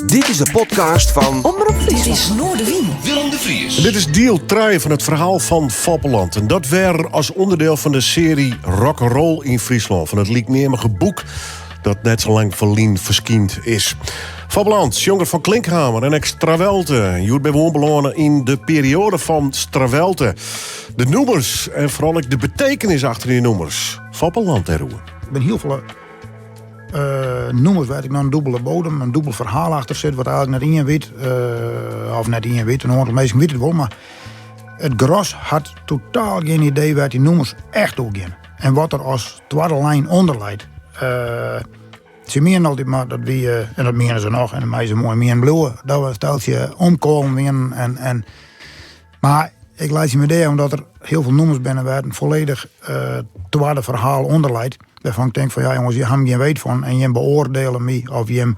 Dit is de podcast fan Omrop Fryslân. Dit is Noardewyn. Willem de Vries. Dit is diel 3 fan it ferhaal fan Foppe Land. En dat wer as ûnderdiel fan de searje Rock'n'Roll yn Fryslân. Fan it lykneamige boek dat net sa lang ferlyn ferskynd is. Foppe Land, sjonger fan Klinkhamer en ek Strawelte. Hjoed binne we oanbelâne yn de perioade fan Strawelte. De nûmers en foaral ek de betekenis achter dy nûmers. Foppe Land dêroer. Der binne hiel folle nûmers wêr't ek noch in dûbele bodem, in dûbel ferhaal achter sit, wat eigenlik net ien wit. Of net ien wit, in oantal minsken witte it wol, mar it gros hat totaal gjin idee wêr't dy nûmers echt oer gean. En wat der as twadde lijn ûnder leit. Se mienen altyd mar dat wy, en dat miene se noch, en dat meie se moai mienen bliuwe, dat we in steltsje omkoalen wienen. En, en, mar ik laitsje my dea omdat der hiel folle nûmers binne wêr't in folledich twadde ferhaal ûnder leit. Wêrfan ik tink fan ja jonges, jim hawwe gjin weet fan en jim beoardiele my of jim,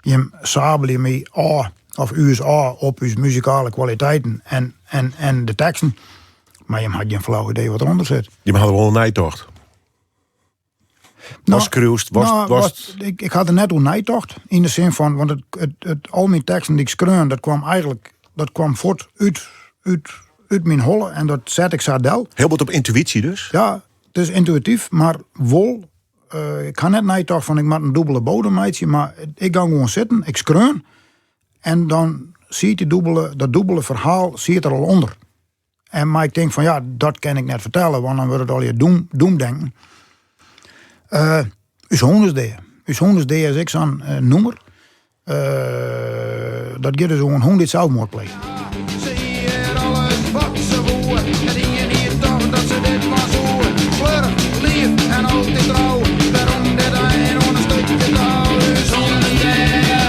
jim sabelje my ôf of ús ôf op ús muzikale kwaliteiten en, en, en de teksten. Mar jim hawwe gjin flau idee wat derûnder sit. Jim hawwe der wol oer neitocht. Nou, Watst skriuwst, watst, nou, watst... wat, ik, ik ha der net oer neitocht. Yn de sin fan, want it, it, it, al myn teksten dy't ik skreaun, dat kwam eigenlik, dat kwam fuort út, út, út myn holle en dat set ik sa del. Hiel bot op yntuïsje dus? Ja, it is yntuïtyf, mar wol, eh, ik ha net neitocht fan ik moat in dûbele bodem meitsje, mar ik gong gewoan sitten, ik skreaun en dan siet dy dûbele, dat dûbele ferhaal siet der al ûnder. En, mar ik tink fan ja, dat kin ik net fertelle, want dan wurdt it allegear doem, doemdenken. Uh, ús hûn is dea. Ús hûn is dea is ek sa'n uh, nûmer. Uh, dat giet dus oer in hûn dy't selsmoard pleegt. Se hie alles wat se woe. En ien hie tocht dat se dit mar soe. Fleurich, lief en altyd trou. Wêrom dit ein oan in stikje tou? Ús hûn is dea.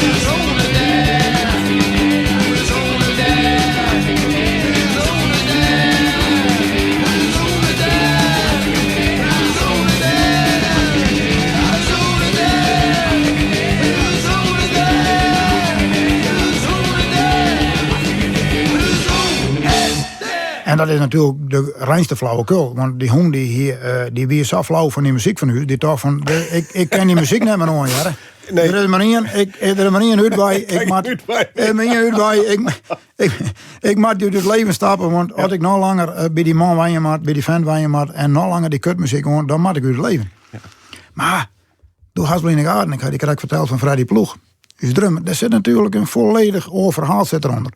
Ús hûn is dea. Ús hûn is dea. Ús hûn is dea. Ús hûn is dea. Ús hûn is dea. Ús hûn is dea. Ús hûn is dea. Ús hûn is dea. Ús hûn is dea. En dat is natuerlik de reinste flauwekul. Want dy hûn dy hie, eh, dy wie sa flau fan dy muzyk fan ús. Dy tocht fan, de, ik, ik kin dy muzyk net mear oanhearre. Nee. Der is mar ien, ik, der is mar ien útwei. Ik moat, útwei. er is mar ien útwei. Ik, ik, ik moat út it leven stappe, want as ik noch langer eh, by dy man wenje moat, by dy vent wenje moat en noch langer dy kutmuzyk oan, dan moat ik út it leven. Mar doe hast wol yn de gaten, ik ha dy krekt ferteld fan Freddy Ploeg, ús drummer, dêr sit natuerlik in folledich oar ferhaal sit derûnder.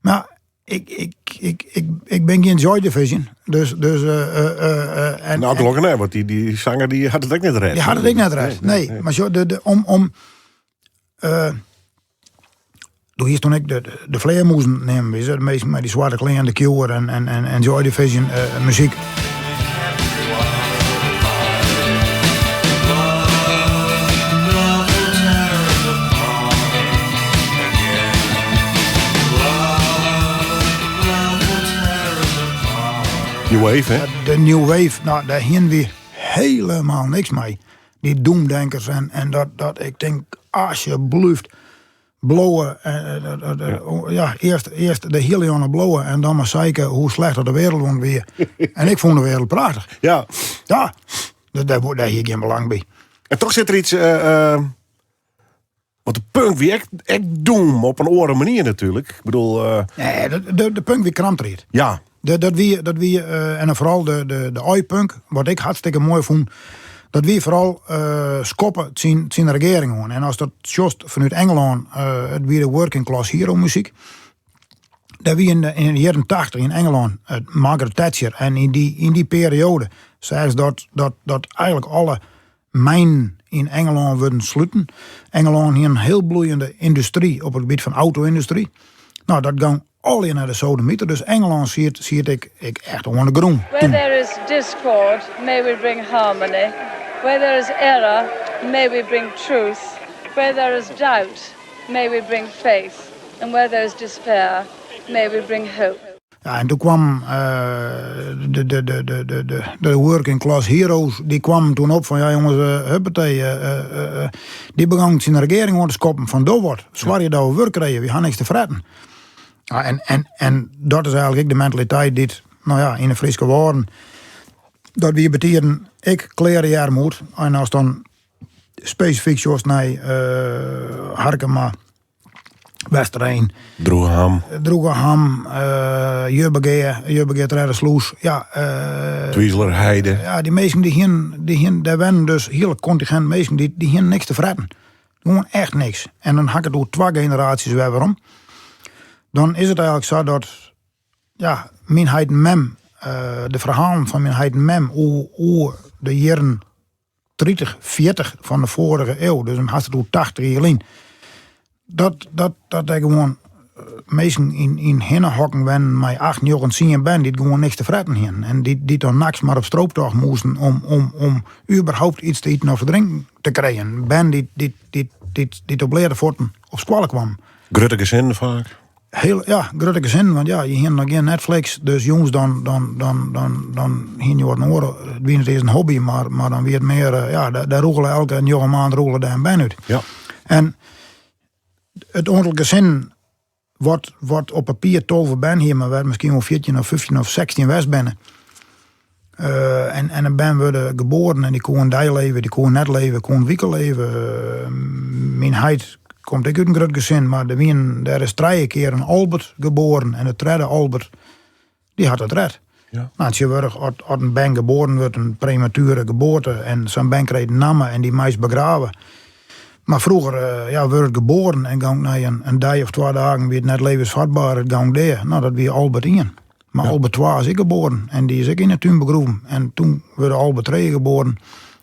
Mar ik, ik, ik, ik, ik bin gjin Joy Division. Dus, dus, eh, eh, eh, en, Nou, gelokkich net, want dy, dy sanger dy hat it ek net rêd. Dy hat it ek net rêd. Nee, mar sjoch, de, de, om, om, eh, doe hiest toen ek de, de, de flearmûzen neame we se, de minsken mei dy swarte klean, de Cure en, en, en, en Joy Division eh, muzyk. New Wave, hè? De New Wave, nou, dêr hiene we helemaal niks mei. Dy doemdenkers en, en dat, dat ik tink, alsjeblieft, bliuwe. Ja, earst, earst de hiele jonge bliuwe en dan mar zeiken hoe slecht dat de wereld rûn wie. En ik fûn de wereld prachtich. Ja. Ja, dêr, dêr hie ik gjin belang by. En toch sit der yts... eh, eh, want de punk wie ek, ek doem op in oare manier natuerlik. Ik bedoel, eh, Nee, de, de, de punk wie kramtried. ja. De, dat wie, dat wie, eh, en dan foaral de, de, de oi-punk, wat ik hartstikke moai fûn, dat wie foaral eh, skoppe tsjin, tsjin de regearing oan. En ast dat sjochst fanút Ingelân, eh, it wie de working class hero muzyk. Dêr wie yn de, yn de jierren 80 yn Ingelân it Margaret Thatcher. En yn dy, yn dy perioade seachst dat, dat, dat eigenlik alle Mijnen yn Engelân wurden sluten. Engelân hie in hiel bloeiende yndustry op it gebiet fan auto-yndustry. Nou, dat gong allegear nei de sodemiter. Dus Engelân siet, siet ek, ek echt oan de grûn. Where there is discord, may we bring harmony. Where there is error, may we bring truth. Where there is doubt, may we bring faith. And where there is despair, may we bring hope. Ja, en doe kwam de, de, de, de, de, de, de working class heroes, dy kwamen toen op fan ja jonges, uh, huppatee, uh, uh, dy begongen tsjin de regearing oan te skoppen fan do wat, soargje dat we wurk krije, wy ha niks te fretten. Ja, en, en, en dat is eigenlik ek de mentaliteit dy't, nou ja, yn de Fryske Wâlden, dat wie betiden ek klearearmoed. En as dan spesifyk sjochst nei Harkema, Westereen. Droegeham. Droegeham, Jubbegea, Jubbegea Tredde Slûs. Ja, Twizelerheide. Ja, dy minsken dy hienen, dy hienen, dêr wennen dus hiele kontingint minsken dy, dy hienen niks te fretten. Gewoan echt niks. En dan ha ik it oer twa generaasjes wer werom. Dan is it eigentlik sa dat ja, myn heit en mem, de ferhalen fan myn heit en mem oer de jierren 30, 40 fan de foarige iuw, dus dan hast it oer 80 jier lyn, dat, dat, dat der gewoan minsken yn, yn hinnehokken wennen mei 8, 9, 10 bern dy't gewoan niks te fretten hienen. En dy't, dy't dan nachts mar op strooptocht moasten om, om, om überhaupt iets te iten of te drinken te krijen. Bern dy't, dy't, dy't, dy't, dy't op bleate fuotten op skoalle kwamen. Grutte gesinnen faak? Heel, ja, grutte gesinnen, want ja, je hienen noch gjin Netflix, dus jûns dan, dan, dan, dan, dan hienen je wat in oare, it wie net earst in hobby, mar, mar dan wie it mear, eh, ja, dêr rûgele elke njoggen maand rûgele dêr in bern út. Ja. En it oantal gesinnen wat, wat op papier 12 bern hie, mar wêr't miskien wol 14 of 15 of 16 west binne. Eh, en, en in bern wurde geboren en dy koe in dei leve, dy koe net leve, koe in wike leve. Eh, myn heit komt ek út in grut gesin, mar der wienen, der is trije kear in Albert geboren en de tredde Albert, dy hat it ret. Ja. Nou, tsjintwurdich, as, as in bern geboren wurdt, in premature geboarte, en sa'n bern krijt in namme en dy meist begrave. Mar froeger, eh, ja, wurdt it geboren en gong nei in, in dei of twa dagen wie it net levensvatbaar, it gong dea. Nou, dat wie Albert 1. Mar Albert 2 is ek geboren en dy is ek yn de tún begroeven. En toen wurde Albert 3 geboren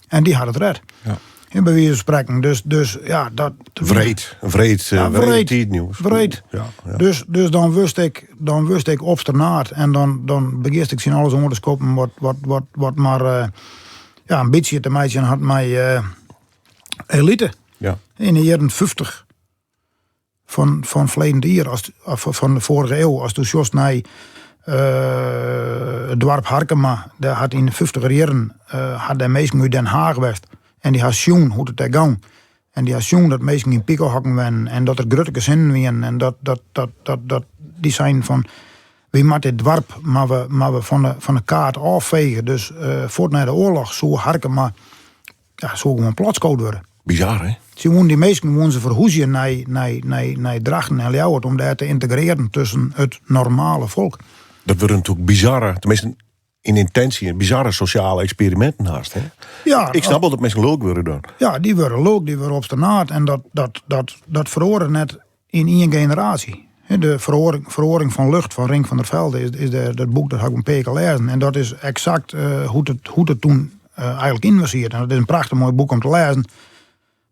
en dy hat it ret. Ja. In by wize fan sprekken. Dus, dus ja, dat... Wreed. Wreed, Ja, wrede wreed. tiid, jonges. Wreed. Ja, ja. Dus, dus dan wist ik, dan wist ik obsternaat en dan, dan begist ik tsjin alles oan te skoppen wat, wat, wat, wat mar eh, ja, in bytsje te meitsjen hat mei eh, elite. Ja. In de jierren 50 fan, fan ferleden jier, as, of fan de foarige iuw, as do sjochst nei eh, it doarp Harkema, dêr hat yn de fyftiger jierren eh, hat dêr minsken út Den Haag west en dy ha sjoen hoe't it dêr gong. En dy ha sjoen dat minsken yn pikehokken wennen en dat der grutte gesinnen wienen en dat, dat, dat, dat, dat dy seinen fan wy moatte dit doarp mar we, mar we fan de, fan de kaart ôffege. Dus eh, fuort nei de oarloch soe Harkema ja, soe gewoan platskood wurde. Bizar, hè? Se woenen dy minsken woenen se ferhúzje nei, nei, nei, nei Drachten en Ljouwert om dêr te yntegrearjen tusken it normale folk. Dat wurde natuerlik bizarre, tenminste yn yntinsje, bizarre sosjale eksperiminten hast, hè? Ja, Ik snap wol dat minsken lulk wurde dan. Ja, dy wurde lulk, dy wurde obsternaat en dat, dat, dat, dat feroaret net yn ien generaasje. De feroaring, feroaring fan lucht fan Rink van der Velde is, is de, dat boek dat ha ik in pear kear lêzen. En dat is eksakt uh, hoe't it, hoe't it toen uh, eigentlik yn siet. En dat is in prachtich moai boek om te lêzen.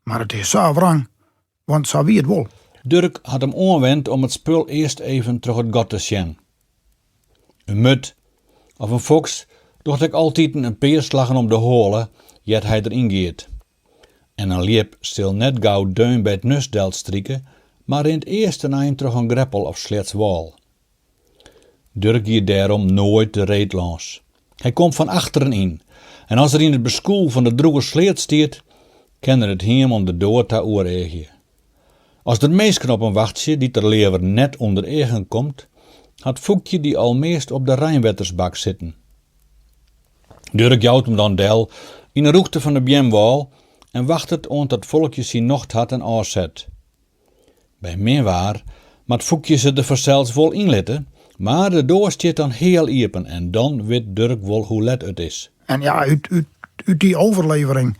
Mar it is sa wrang, want sa wie it wol. Durk hat him oanwend om it spul earst even troch it gat te sjen. In murd of in foks docht ek altiten in pear slaggen om de hoale ear't hy der yn giet. En in ljip sil net gau deun by it nust delstrike, mar rint earst in ein troch in greppel of sleatswâl. Durk giet dêrom noait de reed lâns. Hy komt fan achteren yn en as er yn it beskûl fan de drûge sleat stiet, kin er it hiem oan de doar ta oereagje. As der minsken op him wachtsje dy't er leaver net ûnder eagen komt, hat Foekje dy almeast op de reinwettersbak sitten. Durk jout him dan del yn 'e rûchte fan de beamwâl en wachtet oant dat folkje syn nocht hat en ôfset. By min waar moat Foekje se der fansels wol yn litte, mar de doar stiet dan heal iepen en dan wit Durk wol hoe let it is. En ja, út, út, út dy overlevering,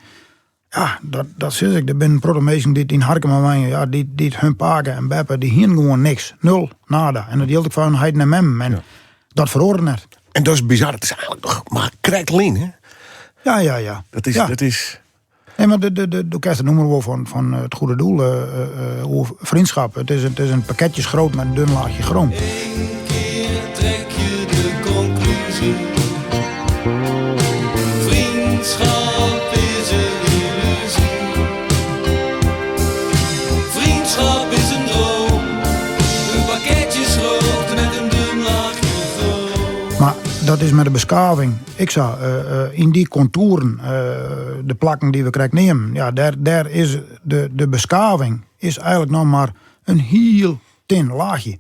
ja, dat, dat sis ik, der binne in protte minsken dy't yn Harkema wenje, ja, dy't, dy't hun pake en beppe, dy hienen gewoan niks. Nul, nada. En dat jildt ek foar hun heit en mem. En dat feroaret net. En dat is bizar. Het is eigentlik noch mar krekt lyn, hè? Ja, ja, ja. Dat is, Ja. dat is. Nee, mar de, de, do kenst it nûmer wol fan, fan Het Goede Doel, oer vriendschap. It is in pakketjesgroot met in dun laachje chroom. Eén keer trek je de conclusie. Vriendschap is een illusie. Vriendschap is een droom. Een pakketje schroot met een dun laagje chroom. Mar dat is mei de beskaving ek sa. Yn dy kontoeren, de plakken dy't we krekt neamden, ja, dêr, dêr is de, de beskaving is eigentlik noch mar in hiel tin laachje.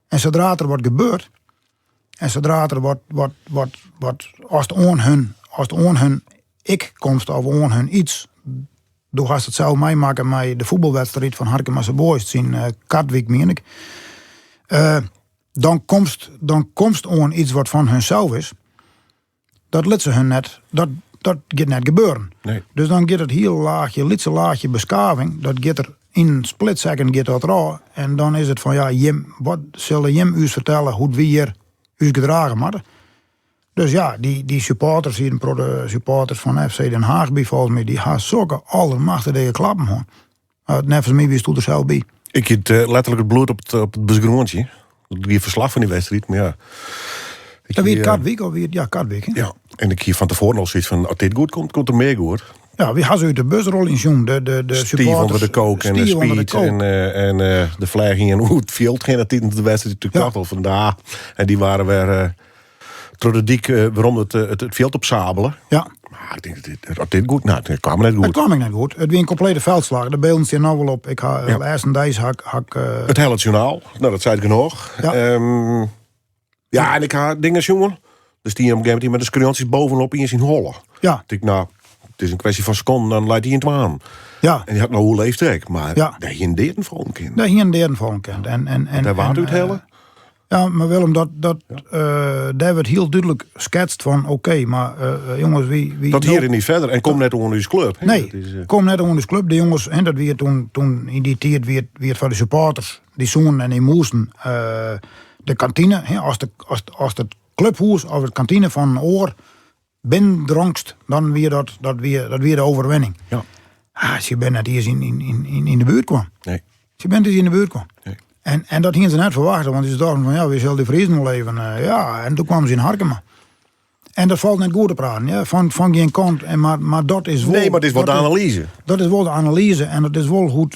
En sadra't der wat gebeurt, en sadra't der wat, wat, wat, wat, ast oan hun, ast oan hun ik komst of oan hun iets, Do hast it sels meimakke mei de fuotbalwedstriid fan Harkemase Boys tsjin Katwyk, mien ik. Dan komst, dan komst oan iets wat fan hunsels is. Dat lit se hun net, dat, dat giet net gebeuren. Nee. Dus dan giet it hiele laachje, lytse laachje beskaving, dat giet der yn in split second giet dat derôf. En dan is it fan ja, jim, wat sille jim ús fertelle hoe't wy hjir ús gedrage moatte? Dus ja, dy, dy supporters, hier in protte supporters fan FC Den Haag by folgens my, dy ha sokke allermachtige klappen hân. Neffens my wiesto der sels by. Ik hie letterlik it bloed op it busgrûntsje. Dat wie ferslach fan dy wedstriid, mar ja. Ik Dat wie it Katwyk of wie it, ja, Katwyk, hè? Ja, en ik hie fan tefoaren al soiets fan, as dit goed komt, komt der mear goed. Ja, wy ha se út de busrol yn de Stiif ûnder de kook en de speed en de flag hie oer it fjild hinne tidens de wedstriid. Toen dacht al fan da. En dy waarden wer troch de dyk werom it fjild op sabele. Ja. Mar ik tink, as dit goed, nou, it kwam net goed. It kwam ek net goed. It wie in komplete veldslag. De bylden stean noch wol op. Ik ha lêsten deis ha ik It hellet journaal. Nou, dat seit genôch. Ja. Ja, en ik ha dingen sjoen. Der stie op in gegeven momint met de skreontsjes bovenop yn syn holle. Ja. Ik nou, it is in kwestje fan sekonden, dan leit hy yn twaen. Ja. En dy hat noch oerleefd ek, mar Ja. dêr hiene deaden fallen kinnen. Dêr hiene deaden fallen kinnen. En, Dêr waard en, úthelle? Ja, mar Willem, dat, dêr wurdt hiel dúdlik sketst fan, oké, mar jonges, wy Dat hier en niet verder. En kom net oan ús klup. hè. Nee, Dat is, kom net oan de klup. De jonges, en dat wie toen yn dy tiid wie it foar de supporters. Dy soenen en dy moasten de kantine, hè, as it klubhûs of de kantine fan in oar binnendrongst, dan wie dat wie de overwinning. Ah, se binne net iens yn de buert kwam. Nee. Se binne net yn de buert kwam. Nee. En dat hiene se net ferwachte, want se tochten fan ja, wy sille dy Friezen wol even. Ja, en toen kwamen se yn Harkema. En dat falt net goed te praten, ja, fan gjin kant. En mar dat is wol. Nee, mar it is wol de dat analyze. Dat is wol de analyze en dat is wol hoe't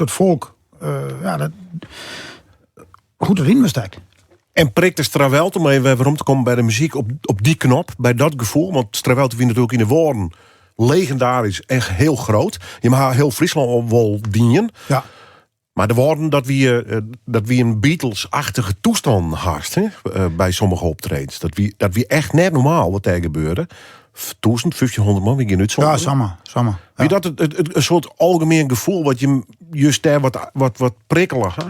it folk, ja, hoe't it yn stekt. En prikt de Strawelte, om even werom te kommen by de muzyk, op dy knop, by dat gefoel. Want Strawelte wie natuerlik yn de Wâlden legendarysk en hiel grut. Je ha hiel Fryslân wol dien. Mar de Wâlden, dat wie in Beatles-achtige toestand hast, hè, by sommige optredens. Dat wie echt net normaal wat dêr gebeurde. 1000, 1500 man, wie gjin útsûndering. Ja, samar, samar. Ja. Wie dat in soart algemien gefoel wat je just dêr wat prikkele, hè?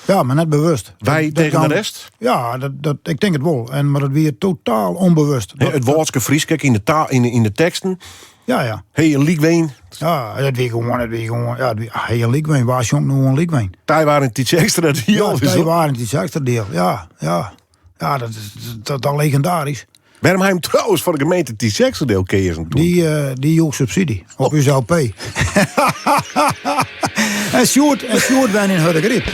Ja, mar net bewust. Wy tegen de rest? Ja, ik tink it wol. Mar dat wie totaal ûnbewust. Hè, it Wâldske Frysk ek yn de taal, yn de teksten. Ja, ja. Hey, Lykween. Ja, dat wie gewoan, ja, dat wie, hey, Lykween, wa sjongt no oan Lykween? Ty waren het iets extra deel. Ja, Ty waren het iets extra deel, ja, ja. Ja, dat is dat legendarysk. Wêrom ha him trouwens foar de gemeente Tytsjerksteradiel keazen toen? Dy joech subsydzje op ús LP. En Sjoerd wenne yn Hurdegaryp.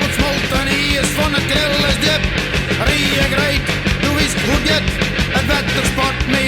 It smolten iis fan it Krillisdjip. Rie Greet, do witst hoe't it giet. It wetter spat my